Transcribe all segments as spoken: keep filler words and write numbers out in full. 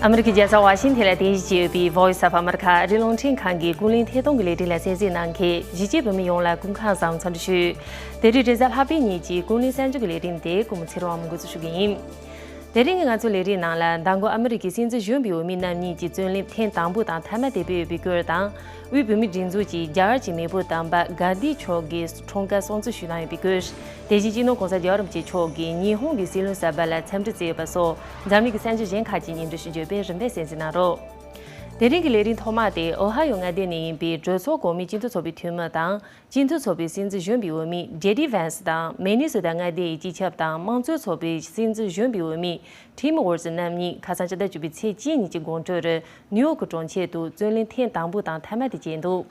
ཨ་མི་རི་ཀའི་རྒྱལ་ས་ཝ་ཤིང་ཐན་ལ་རྟེན་གཞི་བྱས་ཡོད་པའི་Voice of America ཨ་རིའི་རླུང་འཕྲིན་ཁང་གི་ཀུན་གླེང་ཐད་གཏོང་གི་ལས་རིམ་ལ་གསན་གཟིགས་གནང་མཁན་གཞིས་བྱེས་བོད་མི་ཡོངས་ལ་སྐུ་ཁམས་བཟང་འཚམས་འདྲི་ཞུ། དེ་རིང་རེས་གཟའ་ལྷག་པའི་ཉིན་གྱི་ཀུན་གླེང་གསར་འགྱུར་གྱི་ལས་རིམ་དེ་ཀུན་མོ་ཚེ་རིང་དབང་མོས་འགོ་འཛུགས་ཞུ་གི་ཡིན། དེ་རིང་གི་ང་ཚོའི་ལས་རིམ་ནང་ལ་མདང་དགོང་ཨ་མི་རི་ཀའི་སྲིད་འཛིན་གཞོན་པའི་འོས་མི་རྣམ་གཉིས་ཀྱི་རྩོད་གླེང་ཐེངས་དང་པོ་དང་མཐའ་མ་དེ་སྤེལ་ཡོད་པའི་སྐོར་དང་། དབུས་བོད་མིའི་སྒྲིག་འཛུགས་ཀྱིས་རྒྱ་གར་གྱི་མེས་པོ་དམ་པ་གྷན་དྷི་མཆོག་གི་འཁྲུངས་སྐར་སྲུང་བརྩི་ཞུས་གནང་ཡོད་པའི་སྐོར། དེ་བཞིན་སྤྱི་ནོར་༸གོང་ས་༸རྒྱལ་བ་རིན་པོ་ཆེ་མཆོག་གིས་ཉི་ཧོང་གི་སྲིད་བློན་གསར་པ་ལ་འཚམས་འདྲི་བསྩལ་ཡོད་པ་སོགས་འཛམ་གླིང་གི་གསར་འགྱུར་གཞན་ཁག་ཅིག་སྙན་སྒྲོན་ཞུ་རྒྱུ་ཡོད་པས་རིམ་པས་གསན་གཟིགས་གནང་རོགས། དེ་རིང་གི་ལས་རིམ་ཐོག་མ་དེ་ཨོ་ཧ་ཡོ་མངའ་སྡེ་ནས་ཡིན་པའི་གྲོས་ཚོགས་གོང་མའི་སྤྱི་འཐུས་ཚོགས་པའི་འཐུས་མི་དང་། སྤྱི་འཐུས་ཚོགས་པའི་སྲིད་འཛིན་གཞོན་པའི་འོས་མི་ཇེ་ཌི་ཝན་སི་དང་མི་ནི་སོ་ཊ་མངའ་སྡེ་ཡི་སྤྱི་ཁྱབ་དང་དམངས་གཙོའི་ཚོགས་པའི་སྲིད་འཛིན་གཞོན་པའི་འོས་མི་ཊིམ་ཝོལ་སི་རྣམ་གཉིས་ཁ་སང་ཕྱི་ཟླ་བཅུ་པའི་ཚེས་གཅིག་ཉིན་གྱི་དགོང་དྲོར་ནིའུ་ཡོག་གི་གྲོང་ཁྱེར་དུ་རྩོད་གླེང་ཐེངས་དང་པོ་དང་མཐའ་མ་དེ་བྱས་འདུག་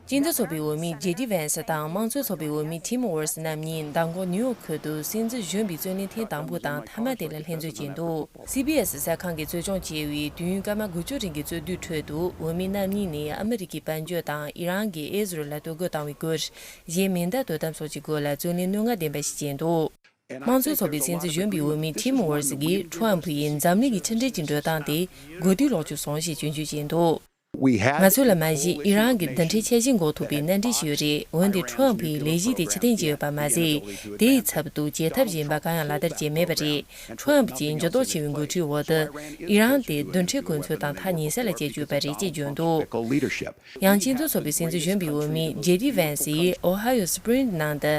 སྤྱི་འཐུས་ཚོགས་པའི་འོས་མི་ཇེ་ཌི་ཝན་སི་དང་དམངས་གཙོའི་ཚོགས་པའི་འོས་མི་ཊིམ་ཝོལ་སི་རྣམ་གཉིས་མདང་དགོང་ནིའུ་ཡོག་ཁུལ་དུ་སྲིད་འཛིན་གཞོན་པའི་རྩོད་གླེང་ཐེངས་དང་པོ་དང་མཐའ་མ་དེ་ལ་ལྷན་འཛོམས་བྱས་འདུག་སི་བི་ཨེ་སི་གསར་ཁང་གིས་གཙོ་སྐྱོང་བྱས་པའི་དུས་ཡུན་སྐར་མ་དགུ་བཅུ་རིང་གི་རྩོད་དུས་ཁྲོད་དུ་འོས་མི་རྣམ་གཉིས་ནས་ཨ་མི་རི་ཀའི་དཔལ་འབྱོར་དང་ཨི་རན་གྱིས་ཨི་ཟི་རལ་ལ་གཏོར་རྒོལ་བཏང་བའི་སྐོར། གཞན་མེ་མདའ་དོ་དམ་སོགས་ཀྱི་སྐོར་ལ་རྩོད་གླེང་སྣོད་ལྔ་ལྡན་པ་ཞིག་བྱས་འདུག་དམངས་གཙོའི་ཚོགས་པའི་སྲིད་འཛིན་གཞོན་པའི་འོས་མི་ཊིམ་ཝོལ་སི་གིས་ཁྲོམ་ཕུ་ཡིས་འཛམ་གླིང་གི་ཕྱི་འབྲེལ་གྱི་འགྲོ་སྟངས་དེ་གོ་བསྡུར་ལོག་སྤྱོད་སོང་ཞེས་སྐྱོན་བརྗོད་བྱས་འདུག་ང་ཚོ་ལ་མ་གཞི་ཨི་རན་གྱི་རྡུལ་ཕྲན་འཆར་གཞི་འགོག་ཐུབ་པའི་མནའ་འབྲེལ་ཞིག་ཡོད་རེད། འོན་ཏེ་ཁྲོམ་ཕུའི་ལས་གཞི་དེ་ཕྱིར་འཐེན་བྱས་ཡོད་པ་མ་ཟད། དེའི་ཚབ་ཏུ་བྱེད་ཐབས་གཞན་པ་གང་ཡང་ལག་བསྟར་བྱས་མེད་པ་རེད། ཁྲོམ་ཕུ་གྱི་འགྱུར་ལྡོག་ཆེ་བའི་འགོ་ཁྲིད་འོག་ཏུ་ཨི་རན་དེ་རྡུལ་ཕྲན་གོ་མཚོན་དང་ཐག་ཉེ་ས་ལ་བསྐྱལ་བཅུག་པ་རེད་ཅེས་བརྗོད་འདུག་ཡང་སྤྱི་ཚོགས་ཚོགས་པའི་སྲིད་འཛིན་གཞོན་པའི་འོས་མི་ཇེ་ཌི་ཝན་སི་ཡིས་ཨོ་ཧ་ཡོ་སི་པྲིང་ནང་དུ་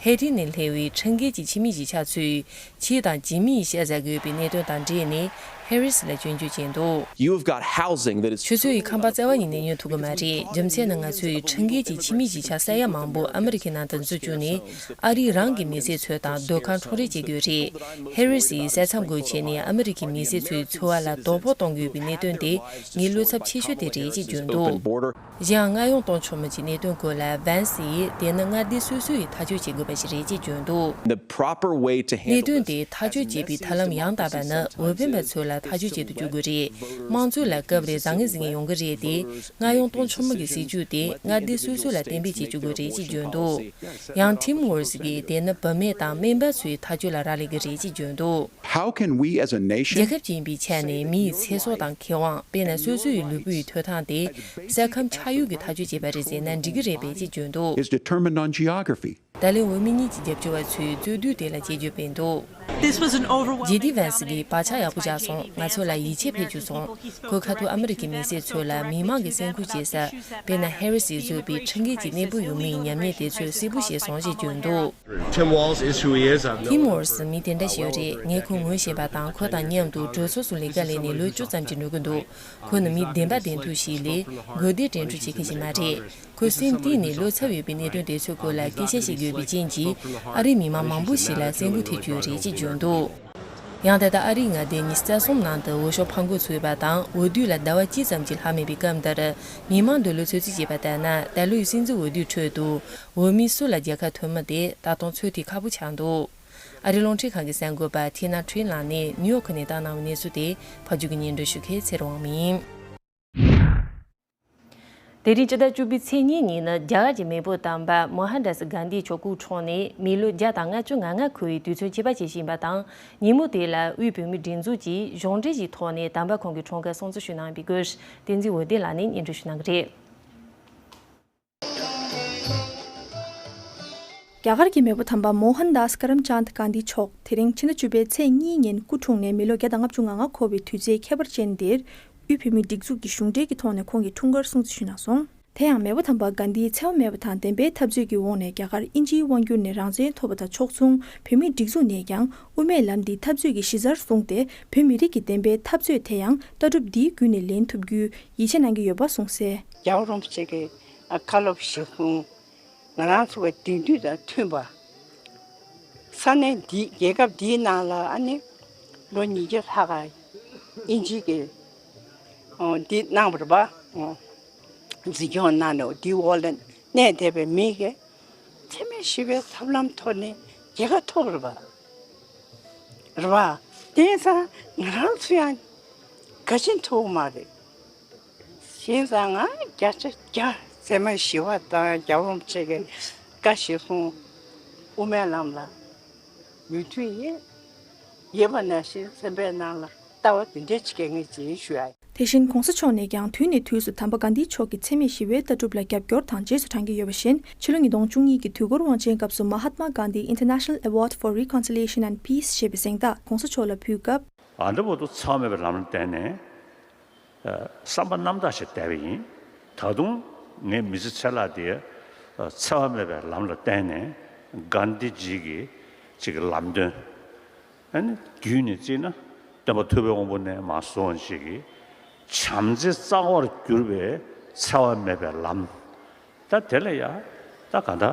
ཧེ་ཏི་ནས་སླེབས་པའི་ཁྲིམས་འགལ་གྱི་ཕྱི་མི་གཞིས་ཆགས་ཚོས་ཆོས་དང་ཇི་མི་ཡི་ཤ་ཟ་དགོས་པའི་གནད་དོན་དང་འབྲེལ་ནས་ཧེ་རི་སི་ལ་སྐྱོན་བརྗོད་བྱས་འདུག You've got housing that is ཁྱོད་ཚོ་ཡི་ཁང་པ་རྩ་བ་ཉིད་ནས་ཉོ་ཐུབ་ཀྱི་མ་རེད། རྒྱུ་མཚན་ནི་ང་ཚོས་ཁྲིམས་འགལ་གྱི་ཕྱི་མི་གཞིས་ཆགས་ས་ཡ་མང་པོ་ཨ་མི་རི་ཁའི་ནང་དུ་འཛུལ་བཅུག་ནས་ཨ་རིའི་རང་གི་མི་སེར་ཚོ་དང་སྡོད་ཁང་འཕྲོག་རེས་བྱེད་དགོས་རེད། ཧེ་རི་སི་ཡིས་ས་མཚམས་སྒོ་ཕྱེ་ནས་ཨ་མི་རི་ཁའི་མི་སེར་ཚོའི་འཚོ་བ་ལ་དོ་ཕོག་གཏོང་དགོས་པའི་གནད་དོན་དེ་ངའི་བློ་འཚབ་ཆེ་ཤོས་དེ་རེད་ཅེས་བརྗོད་འདུག་གཞན་ཡང་མངའ་ཡོང་གཏོང་ཆོག་མིན་གྱི་གནད་དོན་སྐོར་ལ་ཝན་སི་ཡིས་དེ་ནི་མངའ་སྡེ་སོ་སོ་ཡིས་ཐག་གཅོད་བྱེད་དགོས་པ་ཞིག་རེད་ཅེས་བརྗོད་འདུག The proper way to handle གནད་དོན་དེ་ཐག་གཅོད་བྱེད་པའི་ཐབས་ལམ་ཡང་དག་པ་ནི་འོས་འཕེན་པ་ཚོ་ལ་ཐག་གཅོད་བྱེད་དུ་འཇུག་དགོས་རེད། དམངས་གཙོ་ལ་སྐབས་རེ་བཟང་ངན་ཟིང་ངན་ཡོང་གི་རེད་དེ། མངའ་ཡོང་གཏོང་ཆོག་མིན་གྱི་སྲིད་ཇུས་དེ་མངའ་སྡེ་སོ་སོ་ལ་གཏན་འབེབས་བྱེད་བཅུག་དགོས་རེད་ཅེས་བརྗོད་འདུག་ཡང་ཊིམ་ཝོལ་སི་གིས་དེ་ནི་བུད་མེད་དང་སྨན་པ་ཚོའི་ཐག་གཅོད་ལ་རག་ལས་ཀྱི་རེད་ཅེས་བརྗོད་འདུག How can we as a nation རྒྱལ་ཁབ་ཅིག་ཡིན་པའི་ཆ་ནས་མི་ཡི་ཚེ་སྲོག་དང་ཁེ་དབང་དཔེར་ན་སོ་སོ་ཡི་ལུས་པོ་ཡི་ཐོབ་ཐང་དེ་ས་ཁམས་ཆགས་ཡུལ་གྱིས་ཐག་གཅོད་བྱས་པ་རེད་ཟེར་ན་འགྲིག་གི་རེད་པས་ཅེས་བརྗོད་འདུག is determined on geography. ད་ལན་འོས་མི་གཉིས་ཀྱི་རྒྱབ་སྐྱོར་བ་ཚོས་རྩོད་དུས་དེ་ལ་དཔྱད་བརྗོད་སྤེལ་འདུག This was an overwhelming ཇེ་ཌི་ཝན་སི་གིས་བག་ཆགས་ཡག་པོ་བཞག་སོང་། ང་ཚོ་ལ་ཡིད་ཆེས་འཕེར་བཅུག་སོང་། ཁོས་ཁ་ཐུག་ཨ་མི་རི་ཀའི་མི་སེར་ཚོ་ལ་མི་མང་གི་སེམས་ཁུར་བྱེད་ས། དཔེར་ན་ཧེ་རི་སིས་བཟོས་པའི་ཁྲིམས་འགལ་གྱི་གནས་སྤོ་ཡུལ་མིའི་ཉམས་ཉེས་དེ་ཚོ་གསལ་པོ་ཤེས་སོང་ཞེས་བརྗོད་འདུག Tim Walz is who he is. I've known ཊིམ་ཝོལ་སི་མི་དེ་འདྲ་ཞིག་རེད། ངས་ཁོ་ངོ་ཤེས་པ་དང་ཁོ་དང་མཉམ་དུ་གྲོས་ཚོགས་སུ་ལས་ཀ་ལས་ནས་ལོ་བཅུ་ཙམ་གྱི་འགྲོ་གི་འདུག་ཁོ་ནི་མི་བདེན་པ་བདེན་ཐུག་ཞིག་ལས་དགོས་འདོད་འདྲེན་སྤྲོད་བྱེད་མཁན་ཞིག་མ་རེད། ཁོས་སེམས་གཏིང་ནས་བློ་འཚབ་ཡོད་པའི་གནད་དོན་དེ་ཚོའི་སྐོར་ལ་སྐད་ཆ་བཤད་དགོས་པའི་རྐྱེན་གྱིས་ཨ་རིའི་མི་མང་མང་པོ་ཞིག་ལ་སེམས་འགུལ་ཐེབས་ཀྱི་ཡོད་རེད་ཅེས་བརྗོད་འདུག་ཡང་ད་ལྟ་ཨ་རིའི་མངའ་སྡེ་ཉི་ཤུ་རྩ་གསུམ་ནང་དུ་འོས་ཤོག་འཕང་འགོ་ཚུགས་པ་དང་འོས་བསྡུ་ལ་ཟླ་བ་གཅིག་ཙམ་གྱི་ལྷག་མེད་པའི་སྐབས་འདིར་མི་མང་འདི་ལོ་ཚོད་རྩིས་བྱས་པ་ལྟར་ན་ད་ལོའི་སྲིད་འཛིན་འོས་བསྡུའི་ཁྲོད་དུ་འོས་མི་སུ་ལ་རྒྱལ་ཁ་ཐོབ་མིན་དེ་ད་དུང་ཚོད་ཐིག་ཁག་པོ་ཆགས་འདུག་ཨ་རིའི་རླུང་འཕྲིན་ཁང་གི་གསར་འགོད་པ་ཐི་ན་ཁྲིན་ལགས་ནས་ནིའུ་ཡོག་ནས་བཏང་གནང་བའི་གནས་ཚུལ་དེ་ཕབ་སྒྱུར་གྱིས་སྙན་སྒྲོན་ཞུ་མཁན་ཚེ་རིང་དབང་མོ་ཡིན། དེ་རིང་སྤྱི་ཟླ་བཅུ་པའི་ཚེས་གཉིས་ཉིན་ནི་རྒྱ་གར་གྱི་མེས་པོ་དམ་པ་མོ་ཧན་དཱས་གྷན་དྷི་མཆོག་སྐུ་འཁྲུངས་ནས་མི་ལོ་བརྒྱ་དང་ལྔ་བཅུ་ང་ལྔ་འཁོར་བའི་དུས་ཚོད་ཁྱད་པར་ཅན་ཞིག་ཡིན་པ་དང་། ཉིན་མོ་དེ་ལ་དབུས་བོད་མིའི་སྒྲིག་འཛུགས་ཀྱིས་གཞུང་འབྲེལ་གྱི་ཐོག་ནས་དམ་པ་ཁོང་གི་འཁྲུངས་སྐར་སྲུང་བརྩི་ཞུས་གནང་བའི་སྐོར་བསྟན་འཛིན་འོད་ལྡན་ལགས་ནས་སྙན་སྒྲོན་ཞུ་གནང་གི་རེད། རྒྱ་གར་གྱི་མེས་པོ་དམ་པ་མོ་ཧན་དཱས་ཀ་རམ་ཅཱནད་གྷན་དྷི་མཆོག་དེ་རིང་ཕྱི་ཟླ་བཅུ་པའི་ཚེས་གཉིས་ཉིན་སྐུ་འཁྲུངས་ནས་མི་ལོ་བརྒྱ་དང་ལྔ་བཅུ་ང་ལྔ་འཁོར་བའི་དུས་ཚེས་ཁྱད་པར་ཅན་འདིར། དབུས་བོད་མིའི་སྒྲིག་འཛུགས་ཀྱི་གཞུང་འབྲེལ་གྱི་ཐོག་ནས་ཁོང་གི་འཁྲུངས་སྐར་སྲུང་བརྩི་ཞུས་གནང་སོང་། དེ་ཡང་མེས་པོ་དམ་པ་གྷན་དྷིའི་འཚེ་བ་མེད་པ་དང་བདེན་པའི་འཐབ་རྩོད་ཀྱི་འོག་ནས་རྒྱ་གར་དབྱིན་ཇིའི་དབང་བསྒྱུར་ནས་རང་བཙན་ཐོབ་པ་དང་ཕྱོགས་མཚུངས་བོད་མིའི་སྒྲིག་འཛུགས་ནས་ཀྱང་དབུ་མའི་ལམ་འདི་འཐབ་རྩོད་ཀྱི་གཞི་རྩར་བཟུང་སྟེ་བོད་མི་རིགས་ཀྱི་བདེན་པའི་འཐབ་རྩོད་དེ་ཡང་ལྟ་གྲུབ་འདིའི་བརྒྱུད་ནས་ལེན་ཐུབ་རྒྱུའི་ཡིད་ཆེས་གནང་གི་ཡོད་པ་གསུངས་གསལ། རྒྱལ་བ་རིན་པོ་ཆེ་གི་བཀའ་སློབ་བཞེད་དགོངས། ང་རང་ཚོ་གི་དེང་དུས་དང་མཐུན་པ། ས་གནས་འདི་རྒྱལ་ཁབ་འདིའི་ནང་ལ་ཨ་ནི་ལོ་ཉིས་བརྒྱ་ལྷག་ག་དབྱིན་ཇི་གི་འདི་གནང་བ་རེད་པ། འཛིན་སྐྱོང་གནང་ནས་འདིའི་འོག་ལ་གནས་བསྡད་པའི་མི་གི་འཚེ་མེད་ཞི་བའི་ཐབས་ལམ་ཐོག་ནས་རྒྱལ་ཁ་ཐོབ་རེད་པ། རེད་པ། དེང་སང་ང་རང་ཚོ་ཡང་ག་ཅི་ཐུབ་མ་རེད། བྱས་ཙང་ང་བརྒྱ་ཆ་བརྒྱ་འཚེ་མེད་ཞི་བ་དང་རྒྱལ་བ་རིན་པོ་ཆེ་གི་བཀའ་གཞིར་བཟུང་དབུ་མའི་ལམ་ལ་མོས་མཐུན་ཡོད། ཡོད་པ་ནང་བཞིན་སེམས་པའི་ནང་ལ་ ལྟ་བ་དེ་འདྲའི་ཅིག་གལ་ངེས་ཅིག་ཞུ་ཡ། དེ་བཞིན་གོང་ས་མཆོག་ནས་ཀྱང་དུས་ནས་དུས་སུ་དམ་པ་གྷན་དྷིའི་མཆོག་གི་འཚེ་མེད་ཞི་བའི་ལྟ་གྲུབ་ལ་རྒྱབ་སྐྱོར་དང་རྗེས་སུ་འབྲང་གི་ཡོད་པ་བཞིན། ཕྱི་ལོ་ཉིས་སྟོང་བཅུ་གཉིས་ཀྱི་དུས་འཁོར་དབང་ཆེན་སྐབས་སུ་མ་ཧཱཏ་མ་གྷན་དྷི་International Award for Reconciliation and Peace ཞེས་པའི་གཟེངས་རྟགས་གོང་ས་མཆོག་ལ་ཕུལ་སྐབས། ཨ་འདྲ་བོ་དུ་འཚེ་བ་མེད་པའི་ལམ་ལ་བརྟེན་ནས་བསམ་པ་རྣམ་དག་ཞིག་བསྡད་པ་ཡིན། ད་དུང་ངའི་མི་ཚེ་ཚེ་ལྷག་དེ་འཚེ་བ་མེད་པའི་ལམ་ལ་བརྟེན་ནས་གྷན་དྷི་ཇི་གི་ཅིག་ལམ་སྟོན། ཨ་ནི་བརྒྱུད་ནས་བརྩིས་ན་སྟོན་པ་ཐུབ་པའི་དབང་པོ་ནས་མར་བཟུང་བ་ཞིག་གིས་བྱམས་བརྩེ་རྩ་བར་གྱུར་པའི་འཚེ་བ་མེད་པའི་ལམ། ད་དེ་ལ་ཡ་ད་ག་ད་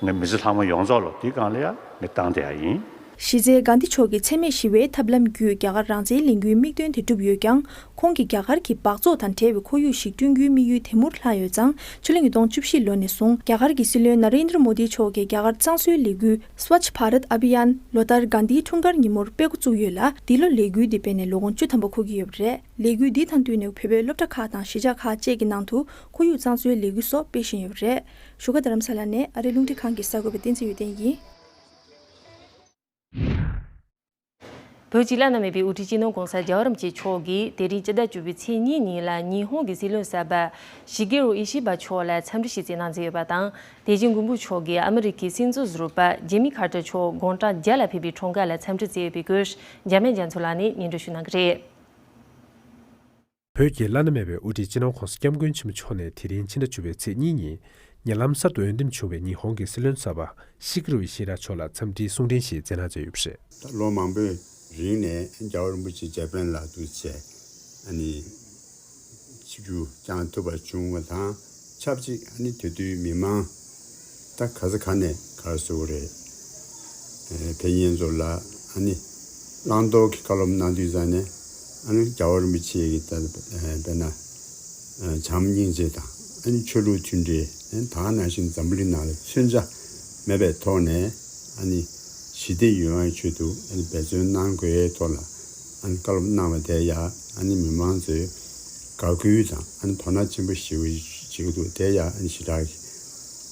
ངའི་མི་ཚེ་ལྷག་མ་ཡོངས་རྫོགས་ལ་དེའི་སྒང་ལ་ཡ་ངས་བཏང་བསྡད་ཡ་ཡིན། གཞི་རྩའི་གྷན་དྷི་མཆོག་གི་འཚེ་མེད་ཞི་བའི་ཐབས་ལམ་བརྒྱུད་རྒྱ་གར་རང་བཙན་ལས་འགུལ་དམིགས་དོན་དེ་གྲུབ་ཡོད་ཀྱང་། ཁོང་གིས་རྒྱ་གར་གྱི་སྦགས་བཙོག་དང་བྲལ་བའི་ཁོར་ཡུག་ཞིག་བསྐྲུན་རྒྱུའི་དམིགས་ཡུལ་དེ་མུར་ལྷག་ཡོད་ཙང་། ཕྱི་ལོ་ཉིས་སྟོང་བཅུ་བཞི་ལོ་ནས་བཟུང་རྒྱ་གར་གྱི་སྲིད་བློན་ན་རེན་དྲ་མོ་དི་མཆོག་གིས་རྒྱ་གར་གཙང་བཟོའི་ལས་འགུལ་Swachh Bharat Abhiyan ལོ་ལྟར་གྷན་དྷིའི་འཁྲུངས་སྐར་ཉིན་མོར་སྤེལ་འགོ་བཙུགས་ཡོད་ལ། འདི་ལོ་ལས་འགུལ་འདི་སྤེལ་ནས་ལོ་ངོ་བཅུ་ཐམ་པ་འཁོར་གྱི་ཡོད་པ་རེད། ལས་འགུལ་འདི་དང་བསྟུན་ནས་བོད་པའི་སློབ་གྲྭ་ཁག་དང་གཞིས་ཆགས་ཁག་བཅས་ཀྱི་ནང་དུ་ཁོར་ཡུག་གཙང་བཟོའི་ལས་འགུལ་སོགས་སྤེལ་བཞིན་ཡོད་པ་རེད། བཞུགས་སྒར་རྡ་རམ་ས་ལ་ནས་ཨ་རིའི་རླུང་འཕྲིན་ཁང་གི་གསར་འགོད་པ་བསྟན་འཛིན་ཡོན་ཏན་ཡིན། བོད་ཀྱི་བླ་ན་མེད་པའི་དབུ་ཁྲིད་སྤྱི་ནོར་༧གོང་ས་༧རྒྱལ་བ་རིན་པོ་ཆེ་མཆོག་གིས་དེ་རིང་སྤྱི་ཟླ་བཅུ་པའི་ཚེས་གཉིས་ཉིན་ལ་ཉི་ཧོང་གི་སྲིད་བློན་གསར་པ་ཤི་གེ་རུ་ཨི་ཤི་བ་མཆོག་ལ་འཚམས་འདྲི་ཞིག་བསྩལ་གནང་མཛད་ཡོད་པ་དང་། དེ་བཞིན་མགོན་པོ་མཆོག་གིས་ཨ་མི་རི་ཀའི་སྲིད་འཛིན་ཟུར་པ་ཇི་མི་ཁ་ཏར་མཆོག་དགུང་གྲངས་བརྒྱ་ལ་ཕེབས་པའི་འཁྲུངས་སྐར་ལ་འཚམས་འདྲི་མཛད་ཡོད་པའི་སྐོར་འཇམ་དབྱངས་རྒྱ་མཚོ་ལགས་ནས་སྙན་སྒྲོན་ཞུ་གནང་གི་རེད། བོད་ཀྱི་བླ་ན་མེད་པའི་དབུ་ཁྲིད་སྤྱི་ནོར་༧གོང་ས་༧སྐྱབས་མགོན་ཆེན་པོ་མཆོག་ནས་དེ་རིང་ཕྱི་ཟླ་བཅུ་པའི་ཚེས་གཉིས་ཉིན་ཉེ་ལམ་གསར་དུ་འོས་འདེམས་བྱུང་བའི་ཉི་ཧོང་གི་སྲིད་བློན་གསར་པ་ཤི་གི་རུ་ཨི་ཤི་ར་མཆོག་ལ་འཚམས་འདྲིའི་གསུང་འཕྲིན་ཞིག་བསྩལ་གནང་མཛད་ཡོད་པ་རེད། ད་ལོ་མང་པོའི་རིང་ནས་རྒྱལ་བ་རིན་པོ་ཆེ་འཇར་པན་ལ་འདུག་བྱས་ཨ་ནི་ཆིབས་བསྒྱུར་བསྐྱངས་ཐུབ་པ་བྱུང་བ་དང་ཆབས་ཅིག་ཨ་ནི་དེ་དུས་མི་མང་ད་ག་ས་ག་ནས་ག་རེ་ཟེར་དགོས་རེད། ཨེ་ཕན་ཡོན་ཚོ་ལ་ཨ་ནི་བླང་དོར་གྱི་བཀའ་སློབ་གནང་དུས་ཙང་ནས་ཨ་ནི་རྒྱལ་བ་རིན་པོ་ཆེ་གི་ད་ཨེ་དཔེར་ན་ཨེ་བྱམས་སྙིང་རྗེ་དང་ཨ་ནི་ཆོས་ལུགས་མཐུན་སྒྲིལ་ཨེ་ད་ག་ནང་བཞིན་འཛམ་བུ་གླིང་ནང་ལ་མཚོན་ཆ་མེད་པའི་ཐོག་ནས་ཨ་ནི་ཞི་བདེ་ཡོང་བའི་ཆེད་དུ་ཨ་ནི་འབད་བརྩོན་གནང་དགོས་ཐོག་ལ་ཨ་ནི་བཀའ་སློབ་གནང་བ་དེ་ཡ་ཨ་ནི་མི་མང་ཚོས་དགའ་གུས་དང་ཨ་ནི་དོ་སྣང་ཆེན་པོ་ཞེ་པོ་བྱེད་ཀྱི་འདུག་དེ་ཡ་ཨ་ནི་ཞེ་དྲག་གི་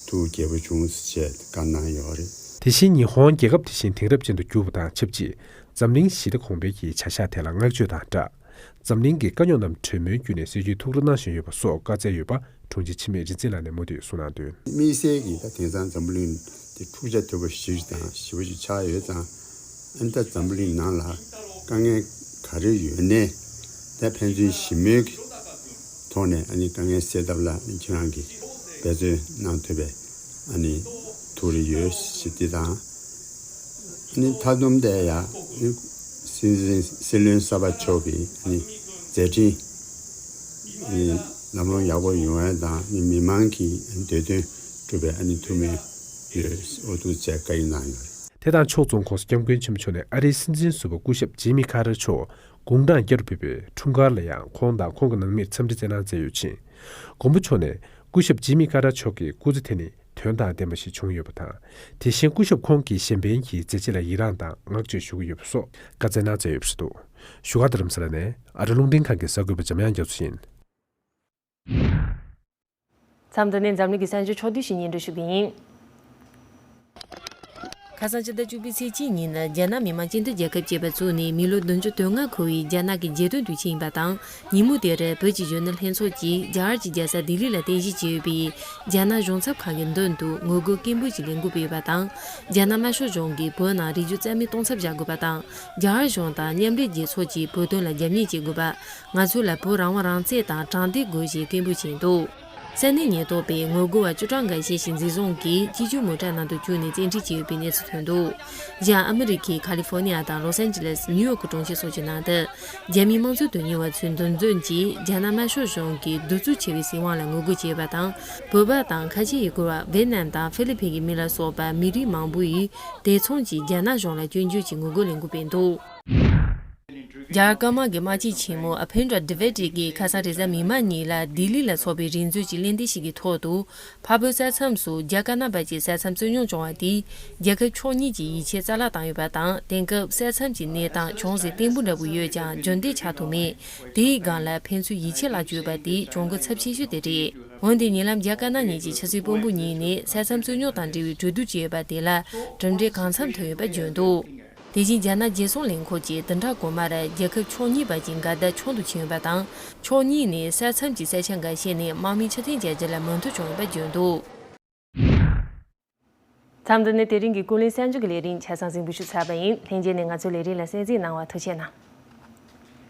ཐུགས་དགྱེས་པོ་བྱུང་ཟེར་བྱས་བཀའ་གནང་ཡོད་རེད། དེ་བཞིན་ཉི་ཧོང་རྒྱལ་ཁབ་དེ་བཞིན་དེང་རབས་ཅན་དུ་གྱུར་བ་དང་ཆབས་ཅིག་འཛམ་གླིང་ཞི་བདེ་གོང་འཕེལ་གྱི་བྱ་གཞག་ཐད་ལ་བསྔགས་བརྗོད་དང་སྦྲགས། འཛམ་གླིང་གི་དཀའ་རྙོག་རྣམས་གྲོས་མོལ་བརྒྱུད་ནས་སེལ་རྒྱུའི་ཐུགས་རེ་གནང་བཞིན་ཡོད་པ་སོགས་བཀའ་སྩལ་ཡོད་པ་དྲུང་ཆེ་འཆི་མེད་རིག་འཛིན་ལགས་ནས་མུ་མཐུད་གསུངས་གནང་དོན། དམིགས་བསལ་གྱིས་ད་དེང་སང་འཛམ་བུ་གླིང་འདི་འཁྲུག་ཆ་དོད་པོ་ཞིག་དང་ཞེ་པོ་ཞིག་ཆགས་ཡོད་ཙང་ཨ་ནི་ད་འཛམ་བུ་གླིང་ནང་ལ་དཀའ་ངལ་ག་རེ་ཡོད་ནའི་ད་ཕན་ཚུན་ཞི་མོལ་གྱི་ཐོག་ནས་ཨ་ནི་དཀའ་ངལ་སེལ་ཐབས་ལ་ཨ་ནི་ཁྱེད་རང་གིས་འབད་བརྩོན་གནང་ཐུབ་པའི་ཨ་ནི་ཐུགས་རེ་ཡོད་ཞེས་འདི་དང་། ཨ་ནི་མཐའ་སྡོམ་དེ་ཡང་སྲིད་འཛིན་སྲིད་བློན་གསར་པ་མཆོག་གི་ཨ་ནི་མཛད་འཕྲིན་ཨ་ནི་ལམ་ལྷོང་ཡག་པོ་ཡོང་བ་དང་ཨ་ནི་མི་མང་གི་འདོད་དོན་སྒྲུབ་པའི་ཨ་ནི་ཐུགས་སྨོན་ཡོད་ཨོ་ཐུགས་རྗེ་བཀའ་ཡིག་གནང་ཡོད་རེད། དེ་དང་ཕྱོགས་མཚུངས་༧གོང་ས་༧སྐྱབས་མགོན་ཆེན་པོ་མཆོག་ནས་ཨ་རིའི་སྲིད་འཛིན་ཟུར་པ་སྐུ་ཞབས་ཇི་མི་ཁ་ར་མཆོག་དགུང་གྲངས་བརྒྱ་རུ་ཕེབས་པའི་འཁྲུངས་སྐར་ལ་ཡང་ཁོང་དང་ཁོང་གི་ནང་མིར་འཚམས་འདྲི་བསྩལ་གནང་མཛད་ཡོད་ཅིང་། མགོན་པོ་མཆོག་ནས་སྐུ་ཞབས་ཇི་མི་ཁ་ར་མཆོག་གི་སྐུ་ཚེ་དེ་ནི་དོན་དང་ལྡན་པ་ཞིག་བྱུང་ཡོད་པ་དང་། དེ་བཞིན་སྐུ་ཞབས་ཁོང་གིས་གཞན་ཕན་གྱི་མཛད་རྗེས་ལ་ཡི་རངས་དང་བསྔགས་བརྗོད་ཞུ་གི་ཡོད་པ་སོགས་བཀའ་སྩལ་གནང་མཛད་ཡོད་པ་རེད་འདུག་བཞུགས་སྒར་རྡ་རམ་ས་ལ་ནས་ཨ་རི་རླུང་འཕྲིན་ཁང་གི་གསར་འགོད་པ་འཇམ་དབྱངས་རྒྱ་མཚོ་ཡིན། མཚམས་འདི་ནས་འཛམ་གླིང་གི་གསར་འགྱུར་ཕྱོགས་བསྡུས་ཤིག་སྙན་སྒྲོན་ཞུ་གི་ཡིན། ཁ་སང་ཕྱི་ཟླ་བཅུ་པའི་ཚེས་གཅིག་ཉིན་རྒྱ་ནག་མི་དམངས་སྤྱི་མཐུན་རྒྱལ་ཁབ་ཅེས་པ་བཙུགས་ནས་མི་ལོ་བདུན་ཅུ་དོན་ལྔ་འཁོར་བའི་རྒྱ་ནག་གི་རྒྱལ་སྟོན་དུས་ཆེན་ཡིན་པ་དང་། ཉིན་མོ་དེར་བོད་ཀྱི་གཞོན་ནུ་ལྷན་ཚོགས་ཀྱིས་རྒྱ་གར་གྱི་རྒྱལ་ས་ལྡི་ལི་ལ་རྟེན་གཞི་བྱས་ཡོད་པའི་རྒྱ་ནག་གཞུང་ཚབ་ཁང་གི་མདུན་དུ་ངོ་རྒོལ་སྐད་འབོད་ཀྱི་ལས་འགུལ་སྤེལ་ཡོད་པ་དང་། རྒྱ་ནག་དམར་ཤོག་གཞུང་གིས་བོད་ནང་རིག་རྒྱུ་རྩ་མེད་གཏོང་ཐབས་བྱ་དགོས་པ་དང་། རྒྱ་གར་གཞུང་དང་མཉམ་འབྲེལ་རྒྱལ་ཚོགས་ཀྱིས་བོད་དོན་ལ་རྒྱབ་གཉེར་བྱེད་དགོས་པ། ང་ཚོ་ལ་བོད་རང་དབང་རང་བཙན་དང་དྲང་བདེན་དགོས་ཞེས་སྐད་འབོད་བྱས་འདུག་ས་གནས་ཉེན་རྟོག་པས་ངོ་རྒོལ་བ་བཅུ་གྲངས་འགའ་ཤས་ཤིག་འཛིན་བཟུང་གིས་སྤྱི་སྤྱོད་མོ་ཊ་ནང་དུ་བཅུག་ནས་བཙན་ཁྲིད་བྱས་ཡོད་པའི་གནས་ཚུལ་ཐོན་འདུག་གཞན་ཨ་མི་རི་ཀའི་ཁ་ལི་ཧྥོ་ནི་ཡ་དང་ལོ་སན་ཇི་ལེས། ནིའུ་ཡོག་གི་གྲོང་ཁྱེར་སོགས་ཀྱི་ནང་དུ་རྒྱ་མིའི་དམངས་གཙོའི་དོན་གཉེར་བ་ཚོས་འདུ་འཛོམས་ཀྱིས་རྒྱ་ནག་དམར་ཤོག་གཞུང་གིས་གདུག་རྩུབ་ཆེ་བའི་སྲིད་དབང་ལ་ངོ་རྒོལ་བྱས་ཡོད་པ་དང་། བོད་པ་དང་ཁ་ཆེའི་ཡུ་གུར་བ། ཝེ་ནམ་དང་ཧྥི་ལི་ཕིན་གྱི་མི་ལ་སོགས་པ་མི་རིགས་མང་པོ་ཡིས་དེ་མཚུངས་ཀྱིས་རྒྱ་ནག་གཞུང་ལ་སྐྱོན་བརྗོད་ཀྱི་ངོ་རྒོལ་ལས་འགུལ་སྤེལ་འདུག་རྒྱ་གར་དམག་གི་དམག་སྤྱི་ཆེན་མོ་ཨ་བྷེན་དྲ་ཌི་ཝེ་ཏི་གིས་ཁ་སང་རེས་གཟའ་མིག་དམར་ཉིན་ལ་ལྡི་ལི་ལ་འཚོགས་པའི་རིག་མཛོད་ཀྱི་གླེང་སྟེགས་ཤིག་གི་ཐོག་ཏུ། འཕགས་བོད་ས་མཚམས་སུ་རྒྱ་དཀར་ནག་བར་གྱི་ས་མཚམས་རྩོད་རྙོག་བྱུང་བ་དེས་རྒྱལ་ཁབ་ཕྱོགས་གཉིས་ཀྱི་ཡིད་ཆེས་རྩ་བརླག་བཏང་ཡོད་པ་དང་། དེང་སྐབས་ས་མཚམས་ཀྱི་གནས་སྟངས་ཅུང་ཟད་བརྟན་པོ་འདྲ་པོ་ཡོད་ཀྱང་རྒྱུན་ལྡན་ཆགས་ཐུབ་མེད། དེའི་སྒང་ལ་ཕན་ཚུན་ཡིད་ཆེས་བརླག་འགྱོད་པ་དེ་གྱོང་གུད་ཚབས་ཆེ་ཤོས་དེ་རེད། འོན་ཏེ་ཉེ་ལམ་རྒྱ་དཀར་ནག་གཉིས་ཀྱིས་ཕྱི་ཚེས་དཔོན་པོ་ཉིན་ནས་ས་མཚམས་རྩོད་རྙོག་དང་འབྲེལ་བའི་གྲོས་བསྡུར་བྱས་ཡོད་པ་དེ་ལ་གྲུབ་འབྲས་གང་འཚམ་ཐོན་ཡོད་པ་བརྗོད་འདུག་དེ་བཞིན་རྒྱ་ནག་རྒྱལ་སྲུང་ལས་ཁུངས་ཀྱིས་བདུན་ཕྲག་གོང་མར་རྒྱལ་ཁབ་ཕྱོགས་གཉིས་བར་གྱི་འགལ་ཟླ་ཆུང་དུ་ཕྱིན་ཡོད་པ་དང་། ཕྱོགས་གཉིས་ནས་ས་མཚམས་ཀྱི་ས་ཆ་འགའ་ཤས་ནས་དམག་མི་ཕྱིར་འཐེན་བྱ་རྒྱུ་ལ་མོས་མཐུན་བྱུང་ཡོད་པ་བརྗོད་འདུག་མཚམས་འདི་ནས་དེ་རིང་གི་ཀུན་གླེང་གསར་འགྱུར་གྱི་ལས་རིམ་ཆ་ཚང་གཟིགས་འབུལ་ཞུ་ཚར་བ་ཡིན། ལྷན་རྒྱས་ནས་ང་ཚོའི་ལས་རིམ་ལ་གསན་གཟིགས་གནང་བར་ཐུགས་རྗེ་གནང་།